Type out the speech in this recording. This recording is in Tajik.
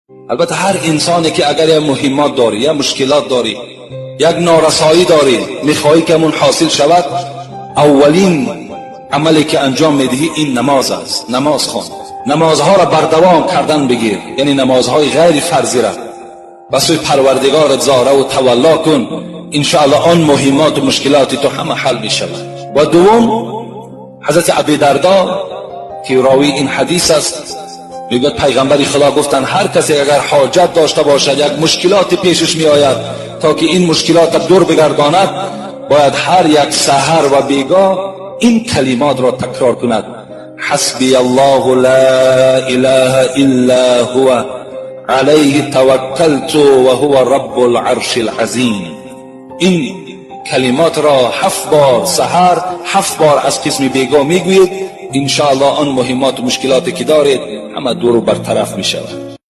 Албатта, ҳар инсоне ки агар як муҳиммот дорӣ, як мушкилот дорӣ, як норасоӣ дорӣ, мехоҳӣ ки ҳамун ҳосил шавад, аввалин амале ки анҷом медиҳӣ, ин намоз аст. Намоз хон, намозҳоро бардавом кардан бигир, яъне намозҳои ғайри фарзиро ба сӯи Парвардигорат зораву тавалло кун. Иншоалло, он муҳиммоту мушкилоти ту ҳама ҳал мешавад. Ва дуввум, ҳазрати Аби Дардо, ки ровии ин ҳадис аст, мегӯяд: пайғамбари Худо гуфтанд: ҳар касе агар ҳоҷат дошта бошад, як мушкилоте пешаш меояд, то ки ин мушкилотро дур бигардонад, бояд ҳар як саҳар ва бегоҳ ин калимотро такрор кунад: حسبي الله لا إله إلا هو عليه توكلت وهو رب العرش العظيم. Ин калимотро ҳафт бор саҳар, ҳафт бор аз қисми бегоҳ мегӯед. Иншоаллоҳ, он муҳиммоту мушкилоте ки доред, ҳама дуру бартараф мешавад.